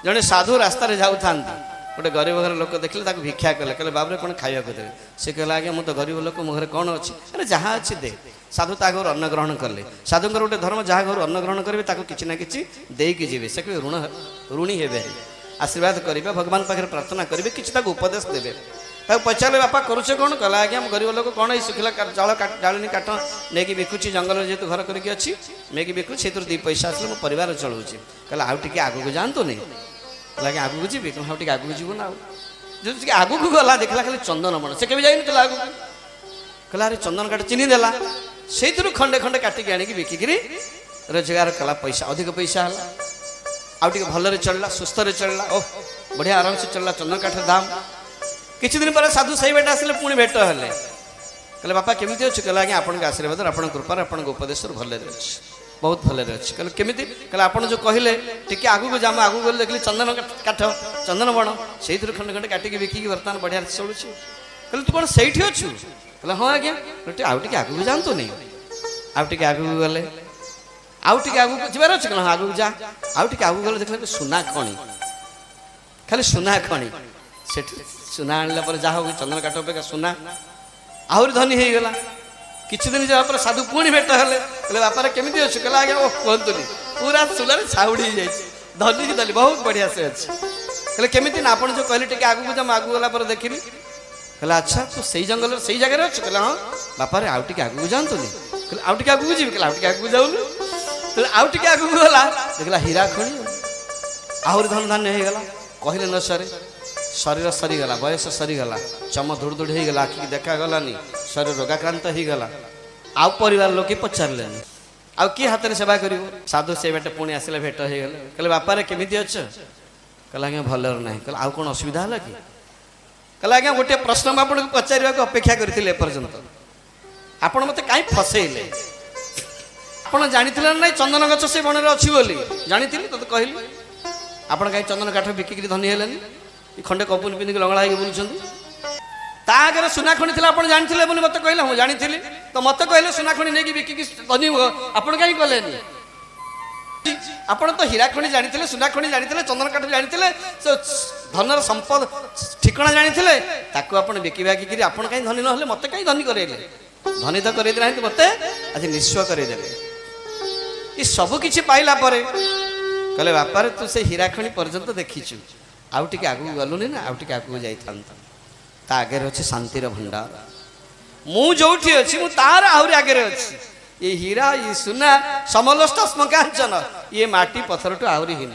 ଜଣେ ସାଧୁ ରାସ୍ତାରେ ଯାଉଥାନ୍ତି, ଗୋଟେ ଗରିବ ଘର ଲୋକ ଦେଖିଲେ ତାକୁ ଭିକ୍ଷା କଲେ, କହିଲେ ବାବୁରେ କ'ଣ ଖାଇବାକୁ ଦେବେ? ସେ କହିଲା ଆଜ୍ଞା ମୁଁ ତ ଗରିବ ଲୋକ, ମୋ ଘରେ କ'ଣ ଅଛି? ଆରେ ଯାହା ଅଛି ଦେ। ସାଧୁ ତା ଘରୁ ଅନ୍ନ ଗ୍ରହଣ କଲେ। ସାଧୁଙ୍କର ଗୋଟେ ଧର୍ମ, ଯାହା ଘରୁ ଅନ୍ନ ଗ୍ରହଣ କରିବେ ତାକୁ କିଛି ନା କିଛି ଦେଇକି ଯିବେ, ସେ କେବେ ଋଣୀ ହେବେ। ଆଶୀର୍ବାଦ କରିବେ, ଭଗବାନ ପାଖରେ ପ୍ରାର୍ଥନା କରିବେ, କିଛି ତାକୁ ଉପଦେଶ ଦେବେ। ତାକୁ ପଚାରିଲେ ବାପା କରୁଛ କ'ଣ? କହିଲା ଆଜ୍ଞା ମୁଁ ଗରିବ ଲୋକ, କ'ଣ ଏଇ ଶୁଖିଲା ଜାଳ ଜାଳେଣୀ କାଠ ନେଇକି ବିକୁଛି, ଜଙ୍ଗଲରେ ଯେହେତୁ ଘର କରିକି ଅଛି ନେଇକି ବିକୁଛି, ସେଥିରୁ 2 ପଇସା ଆସିଲେ ମୋ ପରିବାର ଚଳଉଛି। କହିଲା ଆଉ ଟିକେ ଆଗକୁ ଯାଆନ୍ତୁନି। କହିଲା ଆଜ୍ଞା ଆଗକୁ ଯିବି? କହିଲା ଆଉ ଟିକେ ଆଗକୁ ଯିବୁ ନା। ଆଉ ଯଦି ଟିକେ ଆଗକୁ ଗଲା ଦେଖିଲା ଖାଲି ଚନ୍ଦନ ବଣ, ସେ କେବେ ଯାଇନଥିଲା ଆଗକୁ। କହିଲା ଆରେ ଚନ୍ଦନ କାଠ ଚିହ୍ନି ଦେଲା, ସେଇଥିରୁ ଖଣ୍ଡେ ଖଣ୍ଡେ କାଟିକି ଆଣିକି ବିକିକିରି ରୋଜଗାର କଲା, ପଇସା ଅଧିକ ପଇସା ହେଲା, ଆଉ ଟିକେ ଭଲରେ ଚଳିଲା, ସୁସ୍ଥରେ ଚଳିଲା, ଓହ ବଢ଼ିଆ ଆରାମସେ ଚଳିଲା, ଚନ୍ଦନ କାଠର ଦାମ। କିଛି ଦିନ ପରେ ସାଧୁ ସେଇ ବାଟେ ଆସିଲେ, ପୁଣି ଭେଟ ହେଲେ। କହିଲେ ବାପା କେମିତି ଅଛୁ? କହିଲେ ଆଜ୍ଞା ଆପଣଙ୍କ ଆଶୀର୍ବାଦରୁ, ଆପଣଙ୍କ କୃପାରୁ, ଆପଣଙ୍କ ଉପଦେଶରୁ ଭଲରେ ଅଛି, ବହୁତ ଭଲରେ ଅଛି। କହିଲେ କେମିତି? କହିଲେ ଆପଣ ଯେଉଁ କହିଲେ ଟିକେ ଆଗକୁ ଯା, ମୁଁ ଆଗକୁ ଗଲେ ଦେଖିଲି ଚନ୍ଦନ କାଠ, ଚନ୍ଦନ ବଣ, ସେଇଥିରୁ ଖଣ୍ଡେ ଖଣ୍ଡେ କାଟିକି ବିକିକି ବର୍ତ୍ତମାନ ବଢ଼ିଆ ଚଳୁଛି। କହିଲେ ତୁ କ'ଣ ସେଇଠି ଅଛୁ? କହିଲେ ହଁ ଆଜ୍ଞା। କହିଲେ ଆଉ ଟିକେ ଆଗକୁ ଯାଆନ୍ତୁନି। ଆଉ ଟିକେ ଆଗକୁ ଗଲେ, ଆଉ ଟିକେ ଆଗକୁ ଯିବାର ଅଛି? କହିଲେ ହଁ ଆଗକୁ ଯା। ଆଉ ଟିକେ ଆଗକୁ ଗଲେ ଦେଖିଲେ ସୁନା ଖଣି, ଖାଲି ସୁନା ଖଣି। ସେଠି ସୁନା ଆଣିଲା ପରେ ଯାହା ହଉ ଚନ୍ଦନ କାଠ ଅପେକ୍ଷା ସୁନା, ଆହୁରି ଧନୀ ହେଇଗଲା। କିଛି ଦିନ ଯିବା ପରେ ସାଧୁ ପୁଣି ଭେଟ ହେଲେ। କହିଲେ ବାପାରେ କେମିତି ଅଛୁ? କହିଲେ ଆଜ୍ଞା ଓ କୁହନ୍ତୁନି, ପୁରା ସୁନାରେ ଛାଉଡ଼ି ହେଇଯାଇଛି, ଧନୀ କି ଧନୀ, ବହୁତ ବଢ଼ିଆ ସେ ଅଛି। କହିଲେ କେମିତି? ନା ଆପଣ ଯେଉଁ କହିଲେ ଟିକେ ଆଗକୁ ଯା, ମୁଁ ଆଗକୁ ଗଲା ପରେ ଦେଖିଲି। କହିଲେ ଆଚ୍ଛା ତୁ ସେଇ ଜଙ୍ଗଲରେ ସେଇ ଜାଗାରେ ଅଛୁ? କହିଲେ ହଁ। ବାପାରେ ଆଉ ଟିକେ ଆଗକୁ ଯାଆନ୍ତୁନି। କହିଲେ ଆଉ ଟିକେ ଆଗକୁ ଯିବି? କହିଲେ ଆଉ ଟିକେ ଆଗକୁ ଯାଉନୁ। କହିଲେ ଆଉ ଟିକେ ଆଗକୁ ଗଲା, ଦେଖିଲା ହୀରା ଖଣି, ଆହୁରି ଧନ ଧାନ୍ୟ ହେଇଗଲା। କହିଲେ ନ ସରେ, ଶରୀର ସରିଗଲା, ବୟସ ସରିଗଲା, ଚମ ଧୁଡ଼ ଧୁଡ଼ ହେଇଗଲା, ଆଖିକି ଦେଖାଗଲାନି, ଶରୀର ରୋଗାକ୍ରାନ୍ତ ହେଇଗଲା। ଆଉ ପରିବାର ଲୋକେ ପଚାରିଲେନି, ଆଉ କିଏ ହାତରେ ସେବା କରିବ? ସାଧୁ ସେ ବାଟେ ପୁଣି ଆସିଲେ, ଭେଟ ହେଇଗଲେ। କହିଲେ ବାପାରେ କେମିତି ଅଛ? କହିଲେ ଆଜ୍ଞା ଭଲରେ ନାହିଁ। କହିଲେ ଆଉ କ'ଣ ଅସୁବିଧା ହେଲା କି? କହିଲେ ଆଜ୍ଞା ଗୋଟିଏ ପ୍ରଶ୍ନ ମୁଁ ଆପଣଙ୍କୁ ପଚାରିବାକୁ ଅପେକ୍ଷା କରିଥିଲି ଏପର୍ଯ୍ୟନ୍ତ, ଆପଣ ମୋତେ କାହିଁ ଫସେଇଲେ? ଆପଣ ଜାଣିଥିଲେ ନା ନାଇଁ ଚନ୍ଦନ ଗଛ ସେ ବଣରେ ଅଛି ବୋଲି? ଜାଣିଥିଲି, ତୋତେ କହିଲି। ଆପଣ କାହିଁ ଚନ୍ଦନ କାଠ ବିକିକିରି ଧନୀ ହେଲେନି? ଖଣ୍ଡେ କପୁନ ପିନ୍ଧିକି ଲଙ୍ଗଳା ହେଇକି ବୁଲୁଛନ୍ତି। ତା ଆଗରେ ସୁନା ଖଣି ଥିଲା, ଆପଣ ଜାଣିଥିଲେ ବୋଲି ମୋତେ କହିଲେ। ମୁଁ ଜାଣିଥିଲି ତ ମୋତେ କହିଲେ ସୁନା ଖଣି ନେଇକି ବିକିକି ଧନୀ ହୁଅ, ଆପଣ କାହିଁ କଲେନି? ଆପଣ ତ ହୀରା ଖଣି ଜାଣିଥିଲେ, ସୁନା ଖଣି ଜାଣିଥିଲେ, ଚନ୍ଦନ କାଠ ଜାଣିଥିଲେ, ସେ ଧନର ସମ୍ପଦ ଠିକଣା ଜାଣିଥିଲେ, ତାକୁ ଆପଣ ବିକି ବାକିକିରି ଆପଣ କାହିଁ ଧନୀ ନହେଲେ? ମୋତେ କାହିଁ ଧନୀ କରେଇଲେ? ଧନୀ ତ କରେଇ ନାହାନ୍ତି, ମୋତେ ଆଜି ନିଃସ୍ୱ କରେଇଦେଲେ। ଏ ସବୁ କିଛି ପାଇଲା ପରେ କହିଲେ ବାପାରେ ତୁ ସେ ହୀରା ଖଣି ପର୍ଯ୍ୟନ୍ତ ଦେଖିଛୁ, ଆଉ ଟିକେ ଆଗକୁ ଗଲୁନି ନା, ଆଉ ଟିକେ ଆଗକୁ ଯାଇଥାନ୍ତା। ତା ଆଗରେ ଅଛି ଶାନ୍ତିର ଭଣ୍ଡାର, ମୁଁ ଯୋଉଠି ଅଛି ମୁଁ ତାର ଆହୁରି ଆଗରେ ଅଛି। ଏ ହୀରା ଏ ସୁନା ସମଲଷ୍ଟ ସ୍ମକାଞ୍ଚନ, ଇଏ ମାଟି ପଥରଠୁ ଆହୁରି ହୀନ।